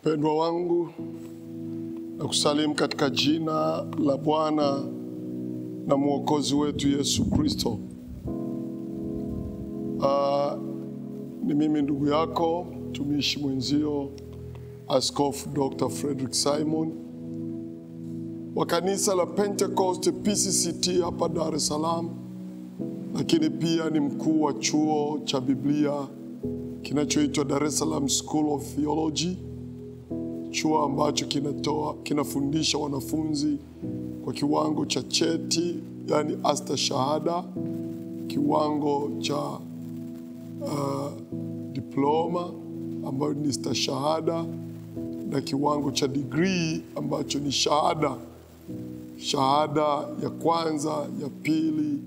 Mpendwa wangu, nakusalimu katika jina la Bwana na Mwokozi wetu Yesu Kristo. Ni mimi ndugu yako, mtumishi mwenzio, Askofu Dr. Frederick Simon wa kanisa la Pentecost PCCT hapa Dar es Salaam, lakini pia ni mkuu wa chuo cha Biblia kinachoitwa Dar es Salaam School of Theology, chuo ambacho kinafundisha wanafunzi kwa kiwango cha cheti, yani astashahada, kiwango cha diploma ambayo ni stashahada, na kiwango cha degree ambacho ni shahada. Shahada ya kwanza, ya pili,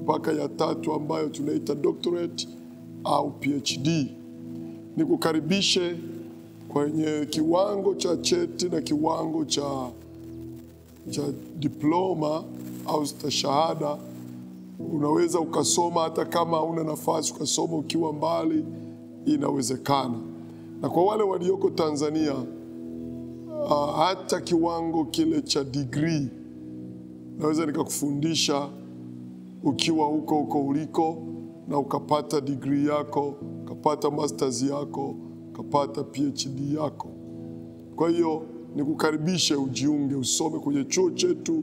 mpaka ya tatu ambayo tunaita doctorate au PhD. Nikukaribishe kwenye kiwango cha cheti na kiwango cha diploma au stashahada. Unaweza ukasoma hata kama una nafasi, ukasoma ukiwa mbali, inawezekana. Na kwa wale walioko Tanzania, hata kiwango kile cha degree naweza nikakufundisha ukiwa huko huko uliko, na ukapata degree yako, ukapata masters yako, ukapata PhD yako. Kwa hiyo nikukaribishe ujiunge, usome kwenye chuo chetu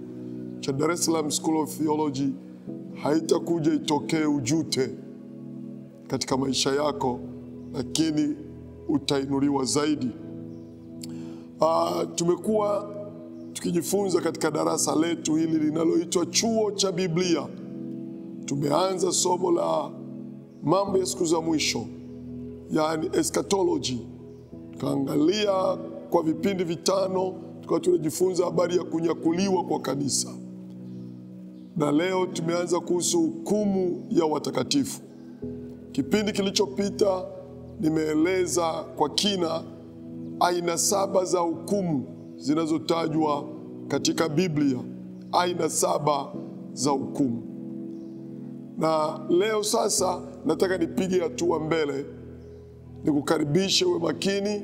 cha Dar es Salaam School of Theology. Haitakuja itokee ujute katika maisha yako, lakini utainuliwa zaidi. Tumekuwa tukijifunza katika darasa letu hili linaloitwa Chuo cha Biblia. Tumeanza somo la mambo ya siku za mwisho, yani eschatology. Tukaangalia kwa vipindi vitano, tukawa tunajifunza habari ya kunyakuliwa kwa kanisa. Na leo tumeanza kuhusu hukumu ya watakatifu. Kipindi kilichopita nimeeleza kwa kina aina 7 za hukumu zinazotajwa katika Biblia, aina 7 za hukumu. Na leo sasa nataka nipige hatua mbele, nikukaribishe uwe makini,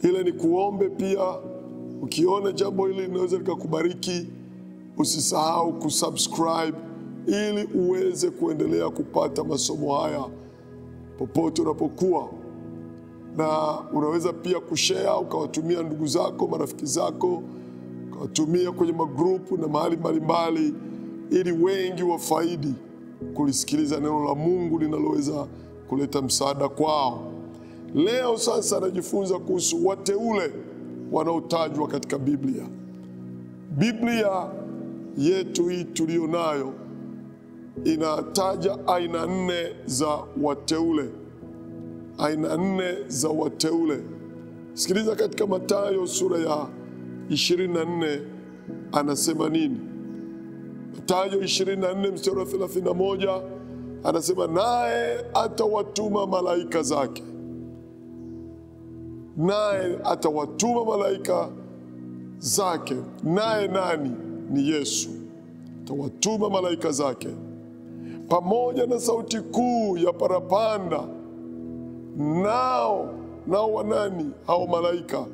ila nikuombe pia, ukiona jambo hili linaweza likakubariki, usisahau kusubscribe ili uweze kuendelea kupata masomo haya popote unapokuwa. Na unaweza pia kushare, ukawatumia ndugu zako, marafiki zako, ukawatumia kwenye magrupu na mahali mbalimbali, ili wengi wafaidi kulisikiliza neno la Mungu linaloweza kuleta msaada kwao. Leo sasa najifunza kuhusu wateule wanaotajwa katika Biblia. Biblia yetu hii tulionayo inataja aina 4 za wateule. Aina 4 za wateule. Sikiliza katika Mathayo sura ya 24 anasema nini? Mathayo 24 mstari wa 31 anasema, naye atawatuma malaika zake. Naye atawatuma malaika zake. Naye nani? Ni Yesu. Atawatuma malaika zake pamoja na sauti kuu ya parapanda. Nao wanani? Hao malaika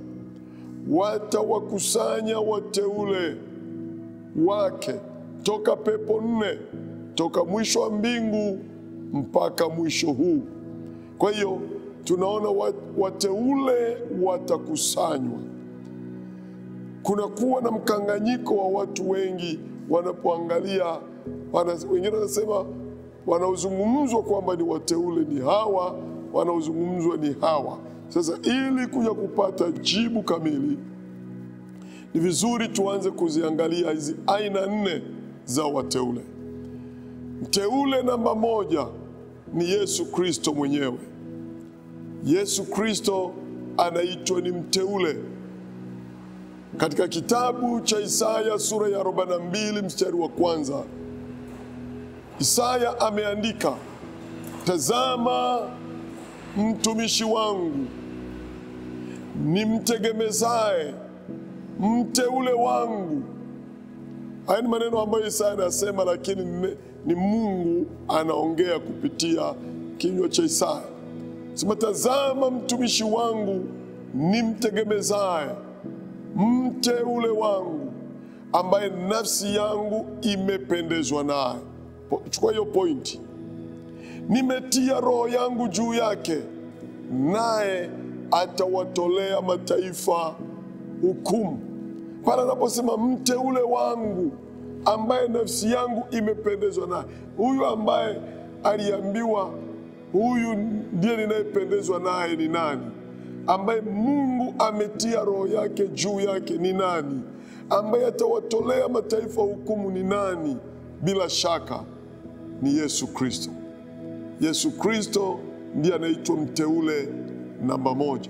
watawakusanya wateule wake toka pepo 4, toka mwisho wa mbingu mpaka mwisho huu. Kwa hiyo tunaona wateule watakusanywa. Kuna kuwa na mkanganyiko wa watu wengi wanapoangalia, wengine wanasema wanaozungumzwa kwamba ni wateule ni hawa, wanaozungumzwa ni hawa. Sasa ili kuja kupata jibu kamili, ni vizuri tuanze kuziangalia hizi aina 4 za wateule. Mteule namba 1 ni Yesu Kristo mwenyewe. Yesu Kristo anaitwa ni mteule. Katika kitabu cha Isaya sura ya 42 mstari wa 1, Isaya ameandika, tazama mtumishi wangu nimtegemezae, mteule wangu. Haya ni maneno ambayo Isaya anasema, lakini ni Mungu anaongea kupitia kinywa cha Isaya. Sema, tazama mtumishi wangu nimtegemezaye, mteule wangu, ambaye nafsi yangu imependezwa naye. Chukua hiyo pointi. Nimetia roho yangu juu yake, naye atawatolea mataifa hukumu. Pale anaposema mteule wangu ambaye nafsi yangu imependezwa naye, huyu ambaye aliambiwa huyu ndiye ninayependezwa naye ni nani? Ambaye Mungu ametia roho yake juu yake ni nani? Ambaye atawatolea mataifa hukumu ni nani? Bila shaka ni Yesu Kristo. Yesu Kristo ndiye anaitwa mteule namba moja.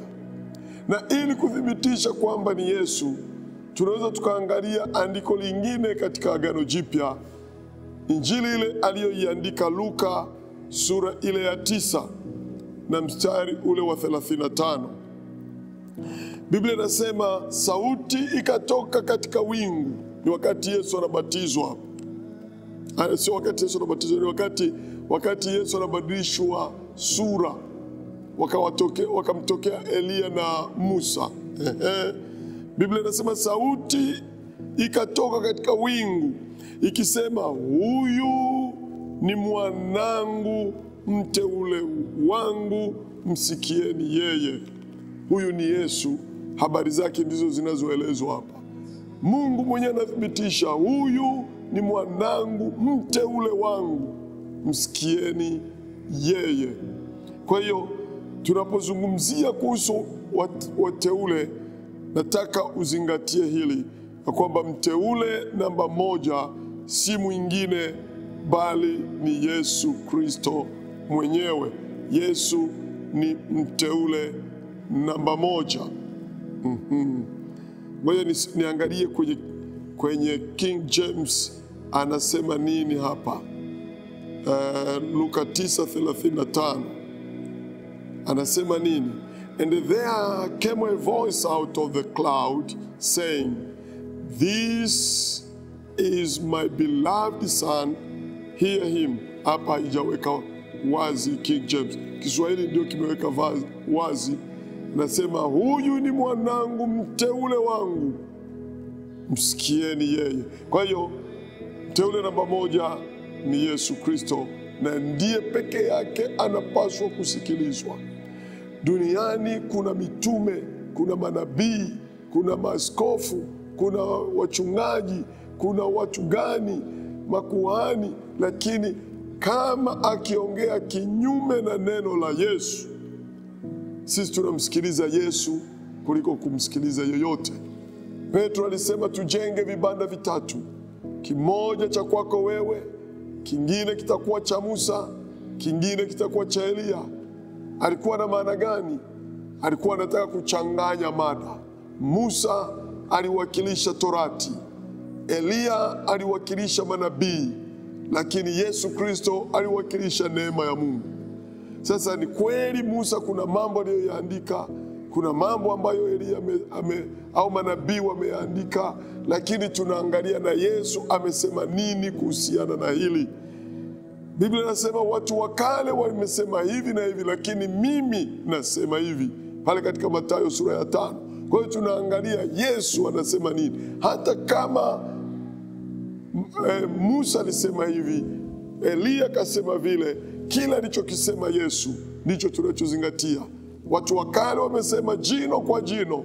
Na ili kuthibitisha kwamba ni Yesu, tunaweza tukaangalia andiko lingine katika Agano Jipya, Injili ile aliyoiandika Luka sura ile ya 9 na mstari ule wa 35. Biblia inasema sauti ikatoka katika wingu. Ni wakati Yesu anabatizwa. Sio wakati Yesu anabatizwa, ni wakati Yesu anabadilishwa sura. Wakamtokea Eliya na Musa. Biblia inasema sauti ikatoka katika wingu ikisema, huyu ni mwanangu mteule wangu, msikieni yeye. Huyu ni Yesu, habari zake ndizo zinazoelezwa hapa. Mungu mwenyewe anathibitisha, huyu ni mwanangu mteule wangu, msikieni yeye. Kwa hiyo tunapozungumzia kuhusu wateule, nataka uzingatie hili ya kwamba mteule namba moja si mwingine bali ni Yesu Kristo mwenyewe. Yesu ni mteule namba moja. Ngoja niangalie kwenye King James anasema nini hapa. Luka 9:35 anasema nini? And there came a voice out of the cloud saying, this is my beloved son, hear him. Hapa haijaweka wazi King James. Kiswahili ndio kimeweka wazi. Nasema huyu ni mwanangu mteule wangu, msikieni yeye. Kwa hiyo mteule namba moja ni Yesu Kristo, na ndiye peke yake anapaswa kusikilizwa. Duniani kuna mitume, kuna manabii, kuna maaskofu, kuna wachungaji, kuna watu gani, makuhani, lakini kama akiongea kinyume na neno la Yesu, sisi tunamsikiliza Yesu kuliko kumsikiliza yoyote. Petro alisema tujenge vibanda vitatu, kimoja cha kwako wewe, kingine kitakuwa cha Musa, kingine kitakuwa cha Eliya. Alikuwa na maana gani? Alikuwa anataka kuchanganya mada. Musa aliwakilisha Torati, Eliya aliwakilisha manabii, lakini Yesu Kristo aliwakilisha neema ya Mungu. Sasa ni kweli Musa kuna mambo aliyoyaandika, kuna mambo ambayo Eliya au manabii wameandika, lakini tunaangalia na Yesu amesema nini kuhusiana na hili. Biblia inasema watu wa kale wamesema hivi na hivi, lakini mimi nasema hivi, pale katika Mathayo sura ya 5. Kwa hiyo tunaangalia Yesu anasema nini. Hata kama Musa alisema hivi, Eliya akasema vile, kila alichokisema Yesu ndicho tunachozingatia. Watu wa kale wamesema jino kwa jino,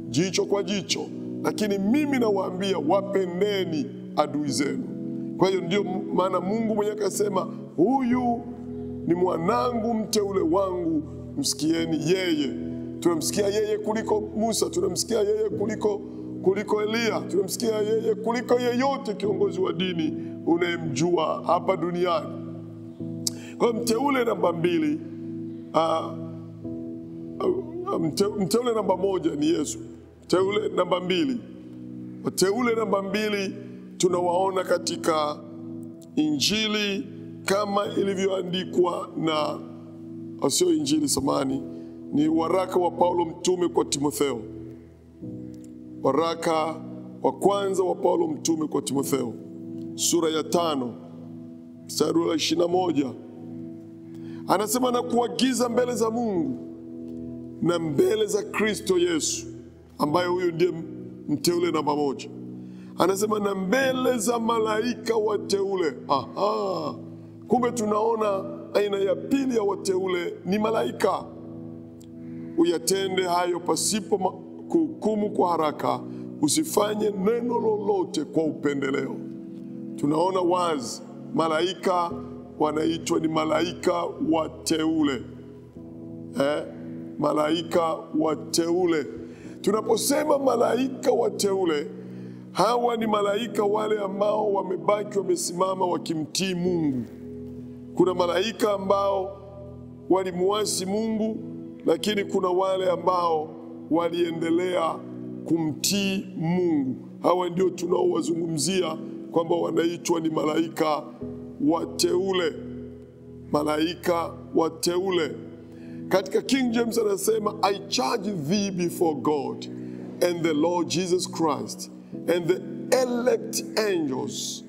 jicho kwa jicho, lakini mimi nawaambia wapendeni adui zenu. Kwa hiyo ndio maana Mungu mwenyewe akasema huyu ni mwanangu mteule wangu, msikieni yeye. Tunamsikia yeye kuliko Musa, tunamsikia yeye kuliko Eliya, tunamsikia yeye kuliko yeyote kiongozi wa dini unayemjua hapa duniani. Kwa mteule namba mbili, mteule namba moja ni Yesu. Mteule namba mbili, wateule namba mbili tunawaona katika Injili kama ilivyoandikwa na, sio Injili samani, ni waraka wa Paulo mtume kwa Timotheo. Waraka wa kwanza wa Paulo mtume kwa Timotheo sura ya 5 mstari wa 21. Anasema na kuagiza mbele za Mungu na mbele za Kristo Yesu, ambaye huyu ndiye mteule namba moja. Anasema na mbele za malaika wateule. Aha, kumbe tunaona aina ya pili ya wateule ni malaika. Uyatende hayo pasipo kuhukumu kwa haraka, usifanye neno lolote kwa upendeleo. Tunaona wazi malaika wanaitwa ni malaika wateule. Malaika wateule. Tunaposema malaika wateule, hawa ni malaika wale ambao wamebaki wamesimama wakimtii Mungu. Kuna malaika ambao walimuasi Mungu, lakini kuna wale ambao waliendelea kumtii Mungu. Hawa ndio tunaowazungumzia kwamba wanaitwa ni malaika wateule. Malaika wateule. Katika King James anasema, I charge thee before God and the Lord Jesus Christ and the elect angels,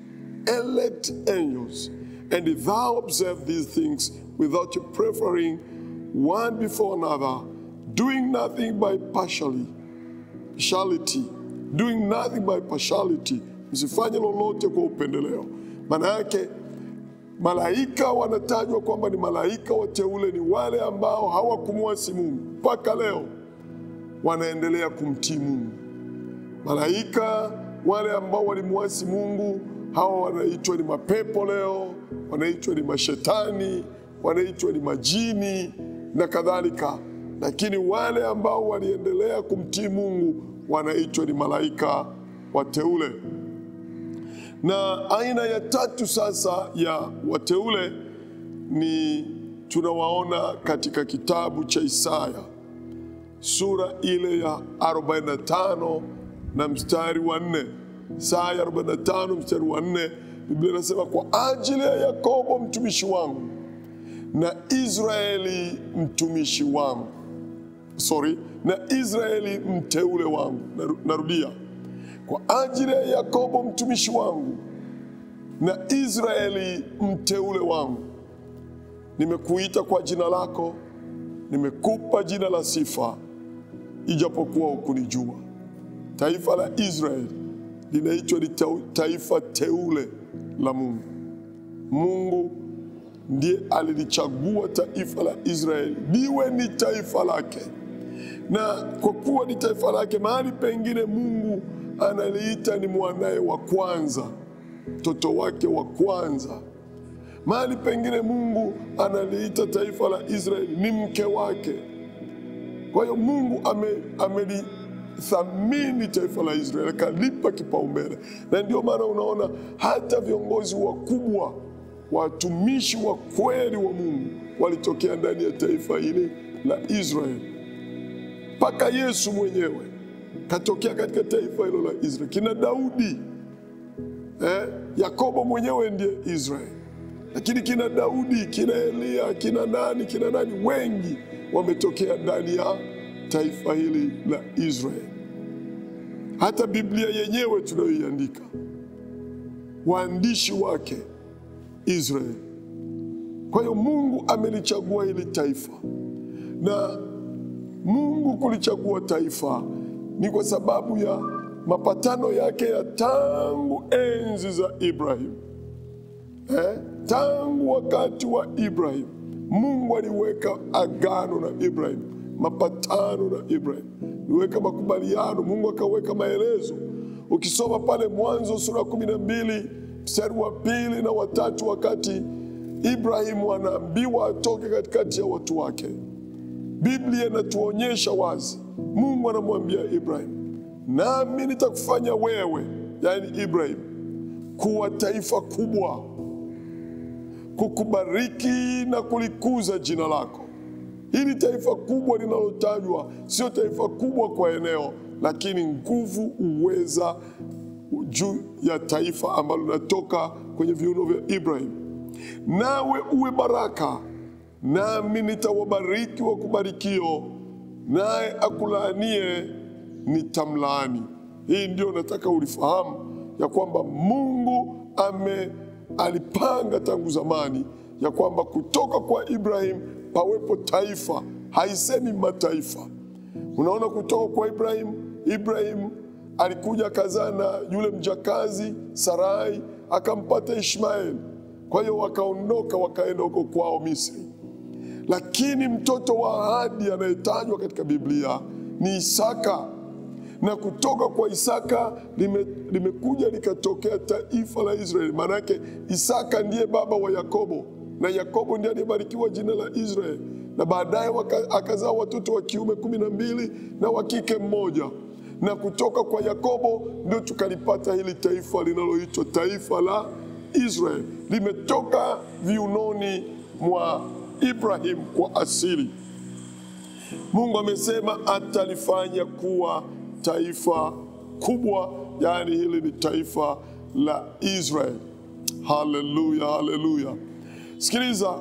elect angels, and if thou observe these things without preferring one before another, doing nothing by partiality, doing nothing by partiality, msifanye lolote kwa upendeleo. Maana yake malaika wanatajwa kwamba ni malaika wateule ni wale ambao hawakumuasi Mungu mpaka leo wanaendelea kumtii Mungu. Malaika wale ambao walimuasi Mungu, hawa wanaitwa ni mapepo leo, wanaitwa ni mashetani, wanaitwa ni majini na kadhalika. Lakini wale ambao waliendelea kumtii Mungu wanaitwa ni malaika wateule. Na aina ya tatu sasa ya wateule ni tunawaona katika kitabu cha Isaya sura ile ya 45 na mstari wa 4. Isaya 45 mstari wa 4, Biblia inasema, kwa ajili ya Yakobo mtumishi wangu na Israeli mtumishi wangu. Sorry, na Israeli mteule wangu. Narudia. Kwa ajili ya Yakobo mtumishi wangu na Israeli mteule wangu, nimekuita kwa jina lako, nimekupa jina la sifa, ijapokuwa hukunijua. Taifa la Israeli linaitwa ni taifa teule la Mungu. Mungu ndiye alilichagua taifa la Israeli liwe ni taifa lake. Na kwa kuwa ni taifa lake, mahali pengine Mungu analiita ni mwanae wa kwanza, mtoto wake wa kwanza. Mahali pengine Mungu analiita taifa la Israeli ni mke wake. Kwa hiyo Mungu amelithamini taifa la Israeli, akalipa kipaumbele. Na ndio maana unaona hata viongozi wakubwa, watumishi wa kweli wa Mungu walitokea ndani ya taifa hili la Israeli. Paka Yesu mwenyewe katokea katika taifa hilo la Israeli. Kina Daudi, Yakobo mwenyewe ndiye Israeli. Lakini kina Daudi, kina Elia, kina nani wengi wametokea ndani ya taifa hili la Israeli. Hata Biblia yenyewe tunayoiandika, waandishi wake Israeli. Kwa hiyo Mungu amelichagua hili taifa. Na Mungu kulichagua taifa ni kwa sababu ya mapatano yake ya tangu enzi za Ibrahim. Tangu wakati wa Ibrahim, Mungu aliweka agano na Ibrahim, mapatano na Ibrahim, aliweka makubaliano, Mungu akaweka maelezo. Ukisoma pale Mwanzo sura 12 mstari wa 2 na 3, wakati Ibrahim anaambiwa atoke katikati ya watu wake, Biblia inatuonyesha wazi, Mungu anamwambia Ibrahim, nami nitakufanya wewe, yani Ibrahim, kuwa taifa kubwa, kukubariki na kulikuza jina lako. Hili taifa kubwa linalotajwa sio taifa kubwa kwa eneo, lakini nguvu, uweza juu ya taifa ambalo linatoka kwenye viuno vya Ibrahim. Nawe uwe baraka, nami nitawabariki wakubarikio, naye akulaanie nitamlaani. Hii ndio nataka ulifahamu ya kwamba Mungu alipanga tangu zamani ya kwamba kutoka kwa Ibrahim pawepo taifa haisemi mataifa. Unaona, kutoka kwa Ibrahim, Ibrahim alikuja akazaa na yule mjakazi Sarai, akampata Ishmael. Kwa hiyo wakaondoka wakaenda huko kwao Misri. Lakini mtoto wa ahadi anayetajwa katika Biblia ni Isaka, na kutoka kwa Isaka limekuja likatokea taifa la Israeli. Maana yake Isaka ndiye baba wa Yakobo, na Yakobo ndiye aliyebarikiwa jina la Israeli, na baadaye akazaa watoto wa kiume 12 na wa kike mmoja. Na kutoka kwa Yakobo ndio tukalipata hili taifa linaloitwa taifa la Israeli. Limetoka viunoni mwa Ibrahim kwa asili. Mungu amesema atalifanya kuwa taifa kubwa, yaani hili ni taifa la Israeli. Haleluya, haleluya. Sikiliza,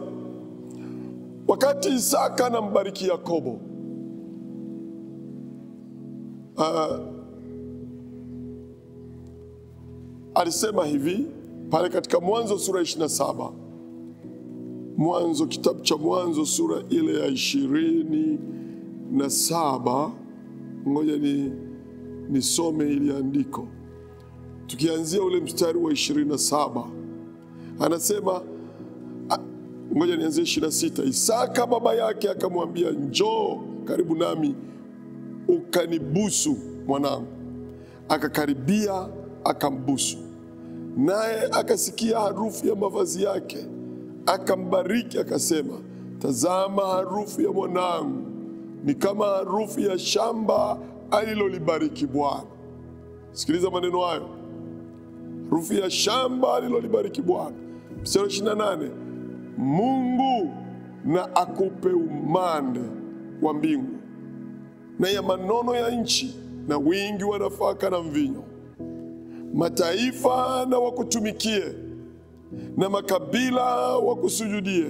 wakati Isaka anambariki Yakobo, alisema hivi pale katika Mwanzo sura 27. Mwanzo, kitabu cha Mwanzo sura ile ya 27. Ngoja nisome ili andiko. Tukianzia ule mstari wa 27. Anasema, ngoja nianzie 26. Isaka baba yake akamwambia, njoo karibu nami ukanibusu mwanangu. Akakaribia akambusu. Naye akasikia harufu ya mavazi yake, akambariki akasema, tazama harufu ya mwanangu ni kama harufu ya shamba alilolibariki Bwana. Sikiliza maneno hayo. Harufu ya shamba alilolibariki Bwana. Mstari 28, Mungu na akupe umande wa mbingu na ya manono ya nchi na wingi wa nafaka na mvinyo. Mataifa na wakutumikie na makabila wakusujudie.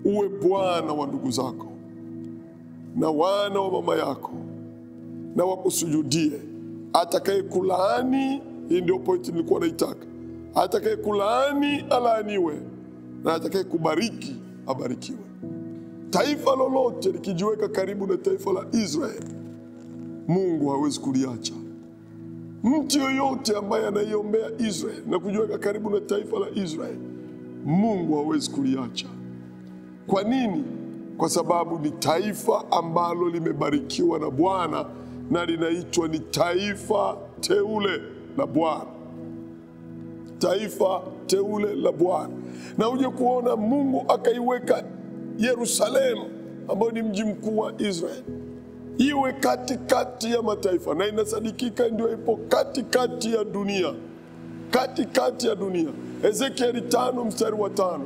Uwe bwana wa ndugu zako na wana wa mama yako na wakusujudie. Atakayekulaani, hii ndio point nilikuwa naitaka, atakayekulaani alaaniwe, na atakayekubariki abarikiwe. Taifa lolote likijiweka karibu na taifa la Israeli, Mungu hawezi kuliacha. Mtu yoyote ambaye anaiombea Israeli na kujiweka karibu na taifa la Israeli, Mungu hawezi kuliacha. Kwa nini? Kwa sababu ni taifa ambalo limebarikiwa na Bwana na linaitwa ni taifa teule la Bwana. Taifa teule la Bwana. Na uje kuona Mungu akaiweka Yerusalemu, ambayo ni mji mkuu wa Israeli, iwe katikati ya mataifa, na inasadikika ndio ipo katikati ya dunia. Katikati ya dunia. Ezekieli 5 mstari wa 5.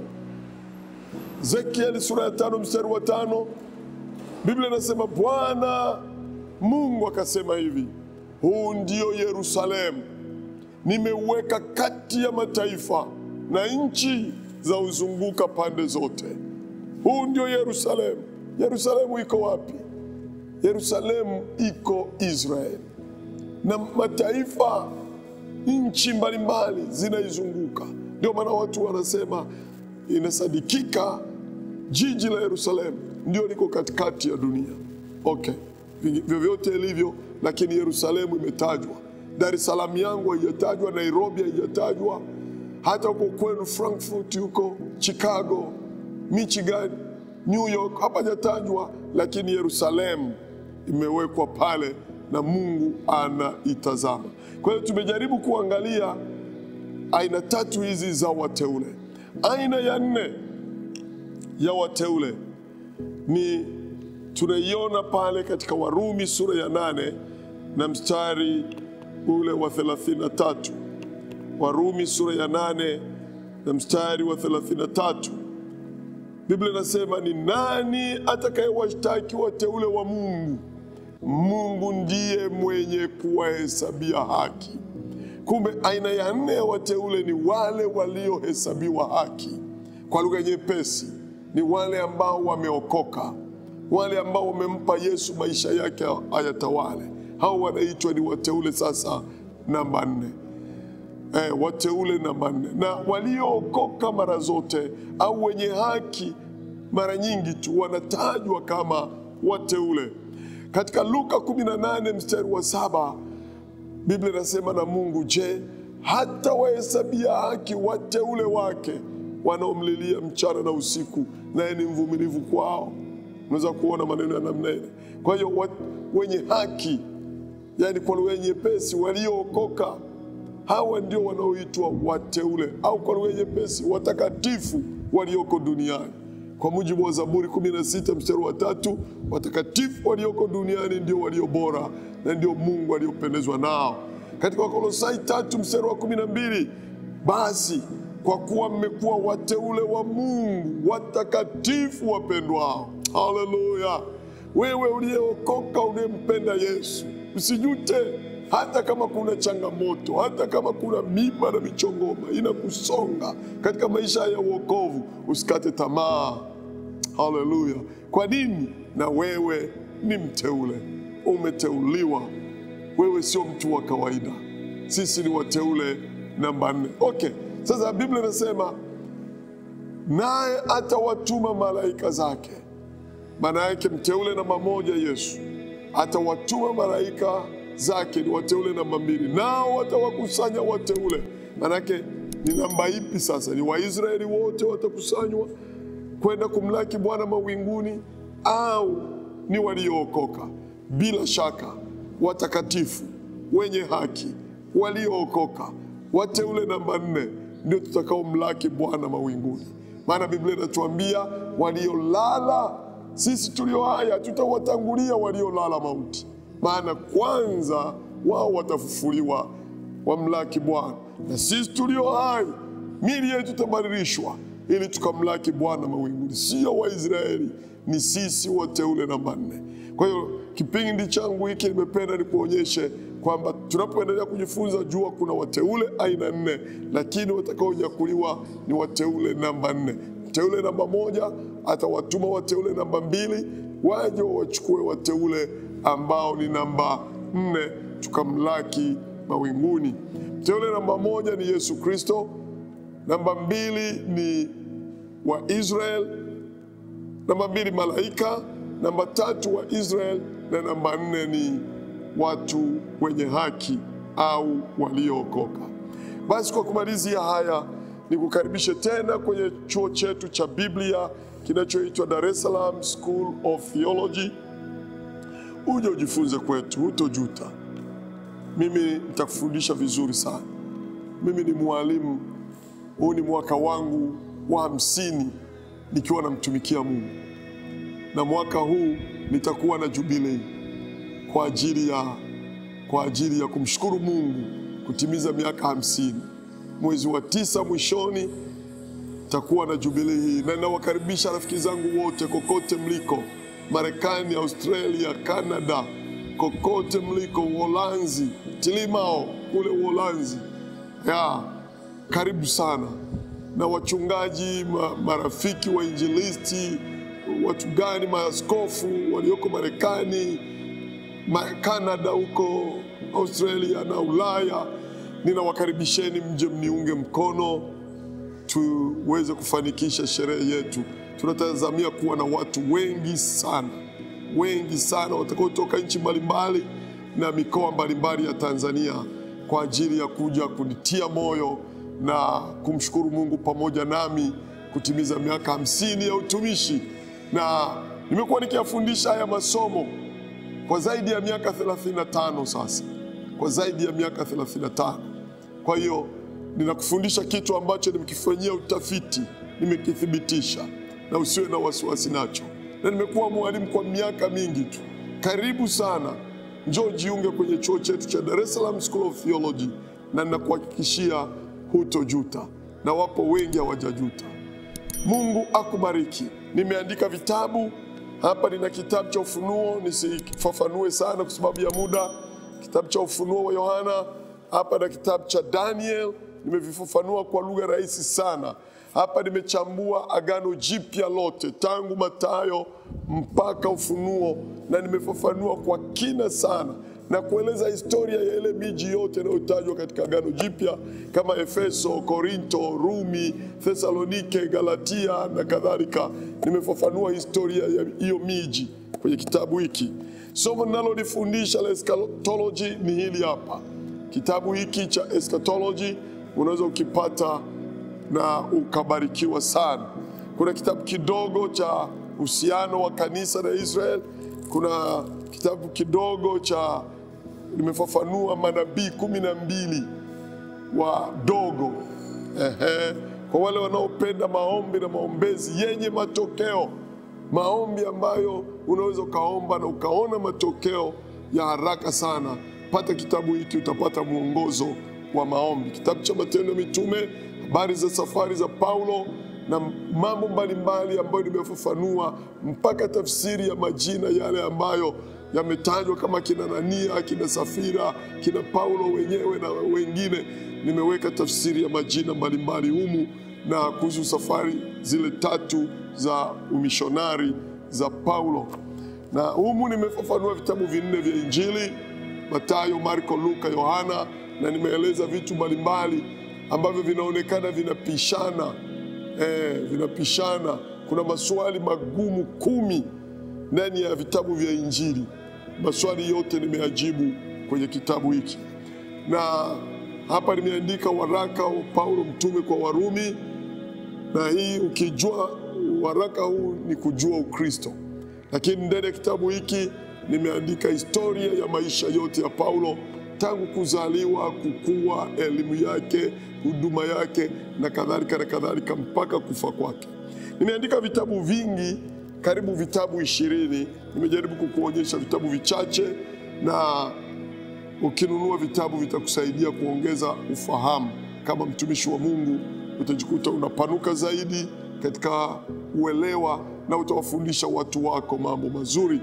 Ezekieli sura ya 5 mstari wa 5. Biblia inasema Bwana Mungu akasema hivi, huu ndio Yerusalemu, nimeuweka kati ya mataifa na nchi za uzunguka pande zote. Huu ndio Yerusalemu. Yerusalemu iko wapi? Yerusalemu iko Israeli, na mataifa, nchi mbalimbali zinaizunguka. Ndio maana watu wanasema inasadikika jiji la Yerusalemu ndio liko katikati ya dunia. Okay, vyovyote ilivyo, lakini Yerusalemu imetajwa. Dar es Salaam yangu haijatajwa, Nairobi haijatajwa, hata huko kwenu Frankfurt, huko Chicago, Michigan, New York hapajatajwa, lakini Yerusalemu imewekwa pale na Mungu anaitazama. Kwa hiyo tumejaribu kuangalia aina tatu hizi za wateule. Aina ya nne ya wateule ni tunaiona pale katika Warumi sura ya 8 na mstari ule wa 33. Warumi sura ya 8 na mstari wa 33. Biblia inasema ni nani atakayewashtaki wateule wa Mungu? Mungu ndiye mwenye kuwahesabia haki. Kumbe aina ya nne ya wateule ni wale waliohesabiwa haki. Kwa lugha nyepesi, ni wale ambao wameokoka, wale ambao wamempa Yesu maisha yake ayatawale. Hao wanaitwa ni wateule sasa namba 4. Wateule namba 4. Na waliookoka mara zote au wenye haki mara nyingi tu wanatajwa kama wateule. Katika Luka 18 mstari wa 7, Biblia inasema, na Mungu je, hata wahesabia haki wateule wake wanaomlilia mchana na usiku, naye ni mvumilivu kwao? Unaweza kuona maneno ya namna ile. Kwa hiyo wenye haki, yani kwa lugha nyepesi waliookoka, hawa ndio wanaoitwa wateule, au kwa lugha nyepesi watakatifu walioko duniani. Kwa mujibu wa Zaburi 16 mstari wa 3, watakatifu walioko duniani ndio walio bora na ndio Mungu aliyopendezwa nao. Katika Wakolosai 3 mstari wa 12, basi kwa kuwa mmekuwa wateule wa Mungu, watakatifu wapendwao. Haleluya! Wewe uliyeokoka, uliyempenda Yesu, usijute hata kama kuna changamoto, hata kama kuna miba na michongoma inakusonga katika maisha ya wokovu, usikate tamaa. Haleluya! Kwa nini? Na wewe ni mteule, umeteuliwa. Wewe sio mtu wa kawaida. Sisi ni wateule namba 4. Okay, sasa Biblia inasema naye atawatuma malaika zake. Maana yake mteule namba 1 Yesu atawatuma malaika zake, ni wateule namba 2, nao watawakusanya wateule. Maanake ni namba ipi sasa? Ni Waisraeli wote watakusanywa kwenda kumlaki Bwana mawinguni, au ni waliookoka? Bila shaka watakatifu, wenye haki, waliookoka, wateule namba 4 ndio tutakaomlaki Bwana mawinguni. Maana Biblia inatuambia waliolala, sisi tulio hai tutawatangulia waliolala mauti. Maana kwanza wao watafufuliwa wamlaki Bwana, na sisi tulio hai miili yetu itabadilishwa ili tukamlaki Bwana mawinguni. Sio Waisraeli, ni sisi wateule namba 4. Kwa hiyo kipindi changu hiki nimependa nikuonyeshe kwamba tunapoendelea kujifunza, jua kuna wateule aina 4, lakini watakaonyakuliwa ni wateule namba 4. Mteule namba 1 atawatuma wateule namba 2 waje wachukue wateule ambao ni namba 4 tukamlaki mawinguni. Mteule namba 1 ni Yesu Kristo, namba 2 ni wa Israel, namba 2 malaika, namba 3 wa Israel, na namba 4 ni watu wenye haki au waliookoka. Basi kwa kumalizia haya, nikukaribishe tena kwenye chuo chetu cha Biblia kinachoitwa Dar es Salaam School of Theology. Uje ujifunze kwetu, hutojuta. Mimi nitakufundisha vizuri sana. Mimi ni mwalimu, huu ni mwaka wangu wa 50 nikiwa namtumikia Mungu. Na mwaka huu nitakuwa na jubilei kwa ajili ya kumshukuru Mungu kutimiza miaka 50. Mwezi wa 9 mwishoni nitakuwa na jubilei hii, na ninawakaribisha rafiki zangu wote kokote mliko, Marekani, Australia, Canada, kokote mliko, Uholanzi, Tilimao kule Uholanzi. Ya, karibu sana. Na wachungaji, marafiki, wainjilisti, watu gani, maaskofu walioko Marekani, Canada huko, Australia na Ulaya, ninawakaribisheni mje mniunge mkono tuweze kufanikisha sherehe yetu. Tunatazamia kuwa na watu wengi sana, wengi sana watakaotoka nchi mbalimbali na mikoa mbalimbali ya Tanzania kwa ajili ya kuja kunitia moyo na kumshukuru Mungu pamoja nami kutimiza miaka 50 ya utumishi. Na nimekuwa nikiyafundisha haya masomo kwa zaidi ya miaka 35 sasa, kwa zaidi ya miaka 35. Kwa hiyo ninakufundisha kitu ambacho nimekifanyia utafiti, nimekithibitisha, na usiwe na wasiwasi nacho. Na nimekuwa mwalimu kwa miaka mingi tu. Karibu sana, njoo jiunge kwenye chuo chetu cha Dar es Salaam School of Theology, na ninakuhakikishia hutojuta, na wapo wengi hawajajuta. Mungu akubariki. Nimeandika vitabu hapa, nina kitabu cha Ufunuo, nisifafanue sana kwa sababu ya muda. Kitabu cha Ufunuo wa Yohana hapa, na kitabu cha Daniel nimevifafanua kwa lugha rahisi sana. Hapa nimechambua Agano Jipya lote tangu Mathayo mpaka Ufunuo, na nimefafanua kwa kina sana. na kueleza historia ya ile miji yote inayotajwa katika Agano Jipya kama Efeso, Korinto, Rumi, Thesalonike, Galatia na kadhalika. Nimefafanua historia ya hiyo miji kwenye kitabu hiki. Somo ninalolifundisha la eschatology ni hili hapa. Kitabu hiki cha eschatology unaweza ukipata na ukabarikiwa sana. Kuna kitabu kidogo cha uhusiano wa kanisa na Israel. Kuna kitabu kidogo cha nimefafanua manabii 12 wadogo. Kwa wale wanaopenda maombi na maombezi yenye matokeo, maombi ambayo unaweza ukaomba na ukaona matokeo ya haraka sana, pata kitabu hiki, utapata mwongozo wa maombi. Kitabu cha Matendo ya Mitume, habari za safari za Paulo na mambo mbalimbali ambayo nimefafanua, mpaka tafsiri ya majina yale ambayo yametajwa kama kina Anania, kina Safira, kina Paulo wenyewe na wengine. Nimeweka tafsiri ya majina mbalimbali humu na kuhusu safari zile 3 za umishonari za Paulo. Na humu nimefafanua vitabu 4 vya Injili, Mathayo, Marko, Luka, Yohana, na nimeeleza vitu mbalimbali ambavyo vinaonekana vinapishana. Vinapishana. Kuna maswali magumu 10 ndani ya vitabu vya Injili. Maswali yote nimeyajibu kwenye kitabu hiki. Na hapa nimeandika waraka wa Paulo mtume kwa Warumi, na hii ukijua waraka huu ni kujua Ukristo. Lakini ndani ya kitabu hiki nimeandika historia ya maisha yote ya Paulo, tangu kuzaliwa, kukua, elimu yake, huduma yake na kadhalika na kadhalika mpaka kufa kwake. Nimeandika vitabu vingi, karibu vitabu 20. Nimejaribu kukuonyesha vitabu vichache, na ukinunua vitabu vitakusaidia kuongeza ufahamu. Kama mtumishi wa Mungu utajikuta unapanuka zaidi katika uelewa na utawafundisha watu wako mambo mazuri.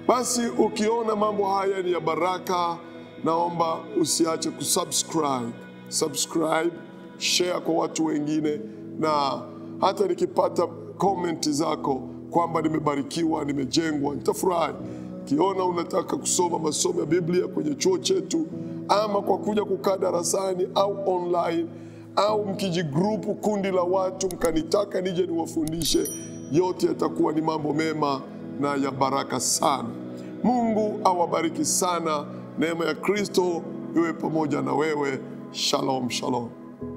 Basi ukiona mambo haya ni ya baraka, naomba usiache kusubscribe. Subscribe, share kwa watu wengine, na hata nikipata comment zako kwamba nimebarikiwa, nimejengwa, nitafurahi. Kiona unataka kusoma masomo ya Biblia kwenye chuo chetu, ama kwa kuja kukaa darasani au online, au mkijigrupu kundi la watu mkanitaka nije niwafundishe, yote yatakuwa ni mambo mema na ya baraka sana. Mungu awabariki sana. Neema ya Kristo iwe pamoja na wewe. Shalom, shalom.